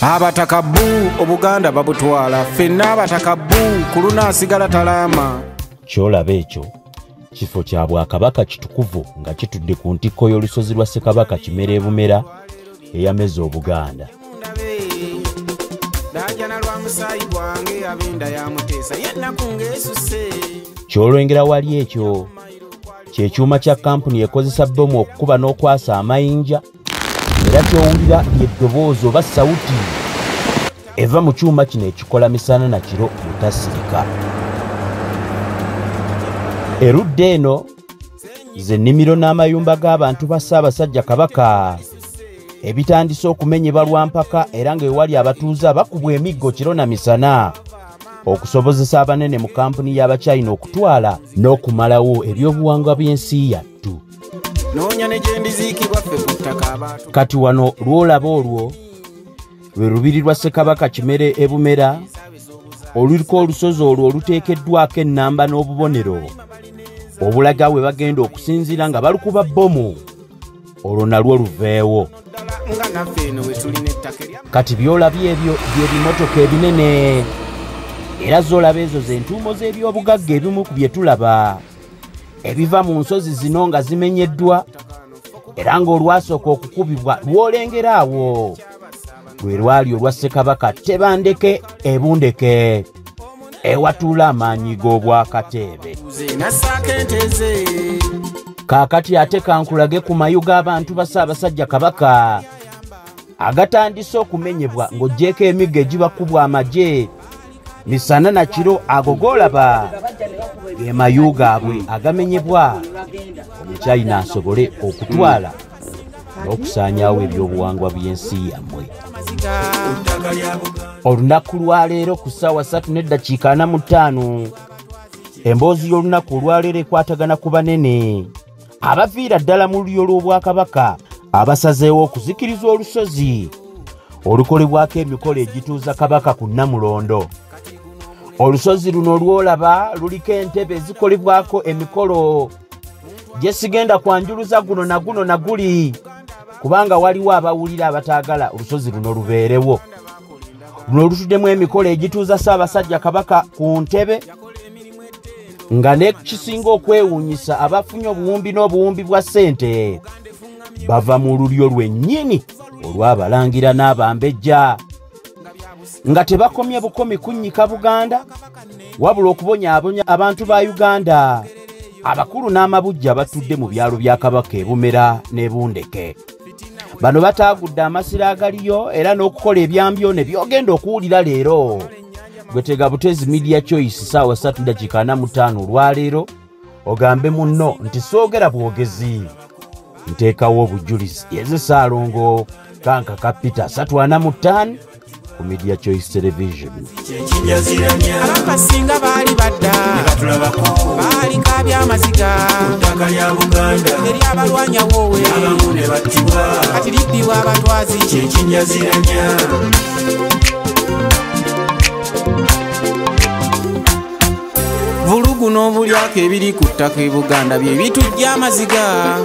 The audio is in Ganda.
Abataka bu Obuganda babutwala ffenna abataka bu ku lunaasigala talaama. Ky'olaba ekyo kifo kya Bwakabaka kitukuvu nga kitudde ku ntikko y'olusozi lwa Ssekabaka Kimera e Bumera eyameza Obuganda. Ky'olwengera wali ekyo ky'ekyuma kya kampuni ekozesa bbomu okukuba n'okwasa amayinja, era ky'owulira ly'eddoboozi oba sawuti eva mu kyuma kino ekikola misana na kiro butasirika. Erudda eno ze nnimiro n'amayumba g'abantu ba Ssaabasajja Kabaka ebitandise okumenyebwa lwa mpaka, era ng'ewali abatuuze abakubwa emiggo kiro na misana okusobozesa abanene mu kampuni y'Abachina okutwala n'okumalawo ebyobuwangwa by'ensi yattu. Kati wano lw'olaba olwo lwe lubiri lwa Ssekabaka Kimera e Bumera oluliko olusozi olwo oluteekeddwako ennamba n'obubonero obulaga we bagenda okusinziira nga balukuba bbomu olwo nalwo luveewo. Kati by'olabye ebyo bye bimotoka ebinene, era z'olaba ezo z'entuumo z'ebyobugagga ebimu ku bye tulaba ebiva mu nsozi zino nga zimenyeddwa, era ng'olwasooka okukubibwa lw'olengera awo lwe lwali olwa Ssekabaka Tebandeke e Bundeke ewatuula amaanyi g'Obwakateebe. Kaakati ate kankulage ku mayu g'abantu ba Ssaabasajja Kabaka agatandise okumenyebwa ng'oggyeko emiggo egibakubwa amagye misana na kiro. Ago g'olaba ge mayu gaabwe agamenyebwa Omuchina asobole okutwala n'okusaanyaawo ebyobuwangwa by'ensi yammwe. Olunaku lwaleero ku ssaawa 3:45, emboozi y'olunaku olwaleero ekwatagana ku banene abaviira ddala mu lulyo lw'Obwakabaka abasazeewo okuzikiriza olusozi olukolebwako emikolo egituuza Kabaka ku Nnamulondo. Olusozi luno lw'olaba luliko entebe ezikolebwako emikolo gye sigenda kwanjuluza guno na guno na guli, kubanga waliwo abawulira abataagala olusozi luno lubeerewo. Luno lutuddemu emikolo egituuza Ssaabasajja Kabaka ku ntebe, nga n'ekisinga okwewuunyisa abafunye obuwumbi n'obuwumbi bwa ssente bava mu lulyo lwennyini olw'abalangira n'abambejja, nga tebakomye bukomi kunnyika Buganda wabula okubonyaabonya abantu ba Uganda abakulu n'amabujja abatudde mu byalo bya Kabaka e Bumera n'e Bundeke. Bano bataagudde amasiro agaliyo era n'okukola ebyambyo ne by'ogenda okuwulira leero. Gwe tega butezi Media Choice ssaawa 3:45 olwaleero, ogambe munno nti soogera bwogezi, nteekawo obujulizi. Yeze Ssaalongo Kankaka Peter 345 ku Media Choice Television. Abasinga baali badda baali kaabya amaziga ku ttaka lya Buganda, eri abalwanya woowe abamu ne battibwa, kati libbibwa abatwazi kyekinjaziranya. Vulugu n'obulyako ebiri ku ttaka e Buganda bye bitujja amaziga.